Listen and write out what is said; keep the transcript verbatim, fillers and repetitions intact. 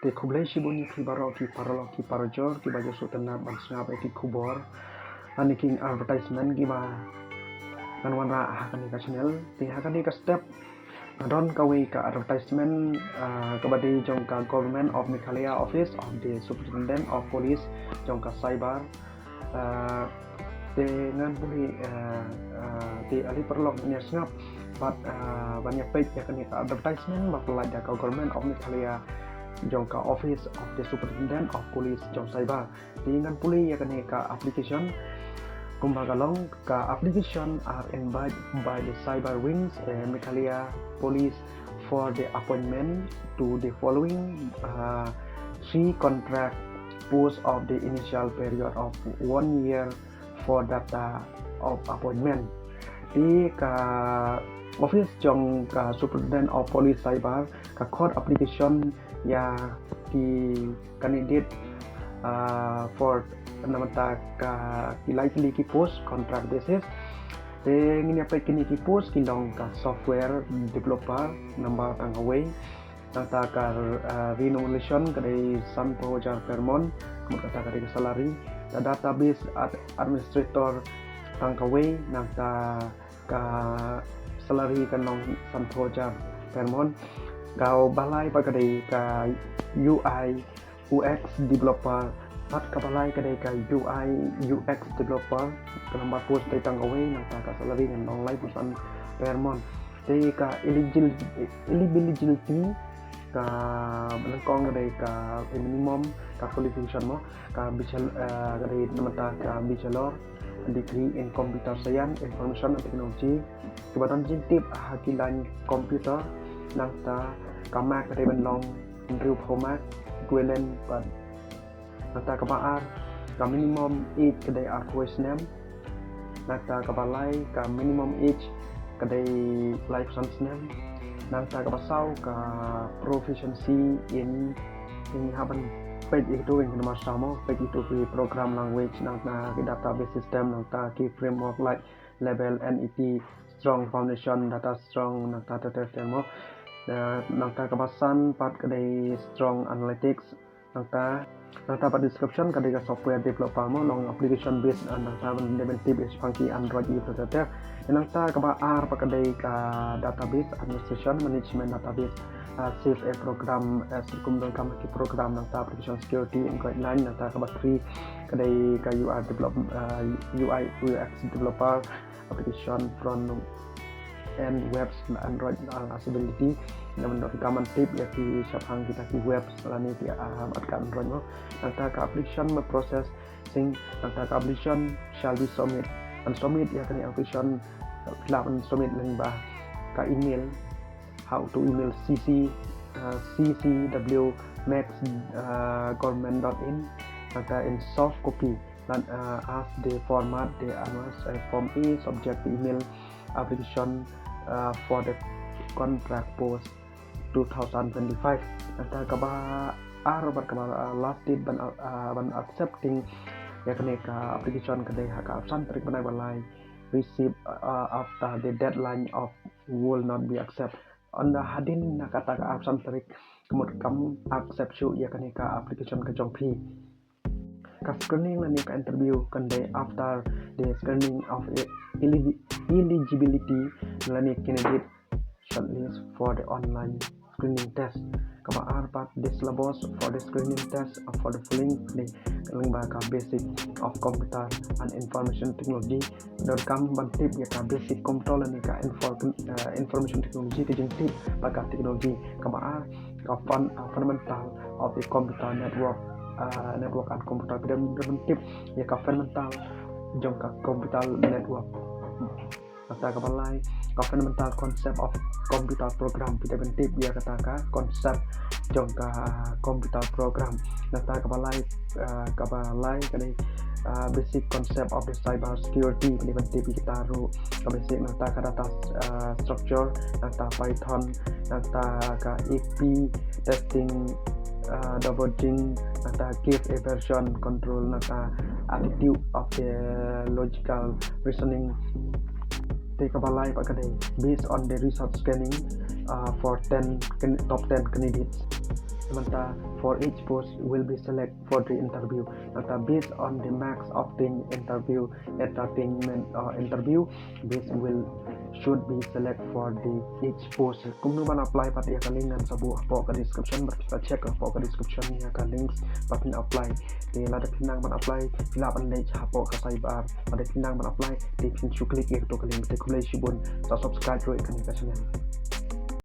Te khublei shibun ïa phi baroh ki paralok ki parajor kiba ju sngewtynnat ban sngap ïa ki khubor lane ki advertisement kiba ngan wanrah ha kane ka channel. Te ha kane ka step nga don kawei ka advertisement, ah, kaba dei jong ka Government of Meghalaya Office of the Superintendent of Police jong ka Cyber. Ah, te ngan pule, ah, ah, te ale paralok ngan ïa sngap bad, ah, ban ïa peit ïa kane ka advertisement ba pynlait da ka Government of Meghalaya jong ka Office of the Superintendent of Police jong Cyber. Te ngan pule ïa kane ka application. Kumba ka long, ka application are invited by the Cyber Wings, eh, Meghalaya Police for the appointment to the following, uh, three contract posts of the initial period of one year for data of appointment. Te ka office jong ka Superintendent of Police Cyber ka khot application ïa ki candidate, ah, for namar ta ka ki lai tylli ki post contract basis. Te ngin ïa peit kine ki post ki long ka software developer number tang kawei. Nangta ka, ah, remuneration ka dei sanphew hajar per month, ka mut kata ka dei ka salary. Ka database ad-, administrator tang kawei, nangta ka salary ka long sanphew hajar per month. Kaba lai pat ka dei ka U I U X developer, pat kaba lai ka dei ka U I U X developer, ka number post dei tang kawei, nangta ka salary ka long laiphew san per month. Te ka eligibility, eligibility ka nyngkong ka dei ka minimum ka qualification mo, ka bachelor, eh, ka dei namar ta ka bachelor degree in computer science, information and technology, kiba don jingtip ha ki lain computer, nangta ka mark ka dei ban long hynriewphew mark, equivalent bad nangta kaba ar ka minimum age ka dei arphew snem, nangta kaba lai ka minimum age ka dei laiphew san snem, nangta kaba saw ka proficiency in, in haba peit ïa kito ki namar saw mo, peit ïa kito ki program language, nangta ki database system, nangta ki framework like Level, N E T, strong foundation, data strong, nangta ter ter ter mo. Eh, nangta kaba san pat ka dei strong analytics, nangta, nangta pat description ka dei ka software developer mo, long application based, ah, nangta ban dei ban tip ïa shaphang ki Android ïa ter ter ter. Nangta kaba ar pat ka dei ka database administration, management database, ah, save a program, eh, kum don kam ki program, nangta application security and guideline, nangta kaba three ka dei ka U I develop, ah, U I U X developer, application front end webs na Android, ah, accessibility. Namar ka man tip ïa ki shaphang kita ki webs lane ki, ah, at ka Android mo. Nangta ka application ma processing, nangta ka application shall be submit. An submit ïa kane application, fill up and submit lyngba ka email, how to email C C, ah, C C W max, ah, government dot in, nangta in soft copy. Lan, ah, as the format the annual, eh, form A subject email application, ah, for the contract post two thousand twenty-five. Nangta kaba ar bad kaba, ah, last date ban, ah, ban accepting ïa kane ka application ka dei ha ka arphew san tarik bnai ba lai, receive, ah, after the deadline of will not be accept. Ynda hadien na kata ka arphew san tarik ka mut kam accept shuh ïa kane ka application ka jong phi. Ka screening lane ka interview kan dei after the screening of e-, eli-, eligibility lane candidate shortlist for the online screening test. Kaba ar pat, the syllabus for the screening test for the following dei lyngba ka basic of computer and information technology. Don kam ban tip ïa ka basic computer lane ka infor-, eh, information technology, ka jingtip bad ka technology. Kaba ar, ka fun-, ah, fundamental of the computer network, ah, network and computer. Ka don, don ban tip ïa ka fundamental jong ka computer network. Nangta kaba lai, ka fundamental concept of computer program. Phi dei ban tip ïa kata ka concept jong ka computer program. Nangta kaba lai, ah, kaba lai ka dei, ah, basic concept of the cyber security. Phi dei ban tip ïa kita ruh ka basic. Nangta ka data, ah, structure, nangta Python, nangta ka A P testing, ah, debugging, nangta cache and version control, nangta aptitude of the logical reasoning. Te kaba lai pat ka dei, based on the research screening, ah, for ten can-, top ten candidates. Nangta for each post will be select for the interview. Nangta based on the marks obtained interview, entertainment uh, interview, this will should be select for the each post. Kumno ban apply pat ïa ka link ngan sa buh hapoh ka description, bad phi sa check hapoh ka description ïa ka links ba phin apply. Te lada phi nang ban apply, phi lah ban leit hapoh ka sidebar. Lada phi nang ban apply, te phin shu click ïa kato ka link. Te khublei shibun, sa subscribe ruh ïa kane ka channel.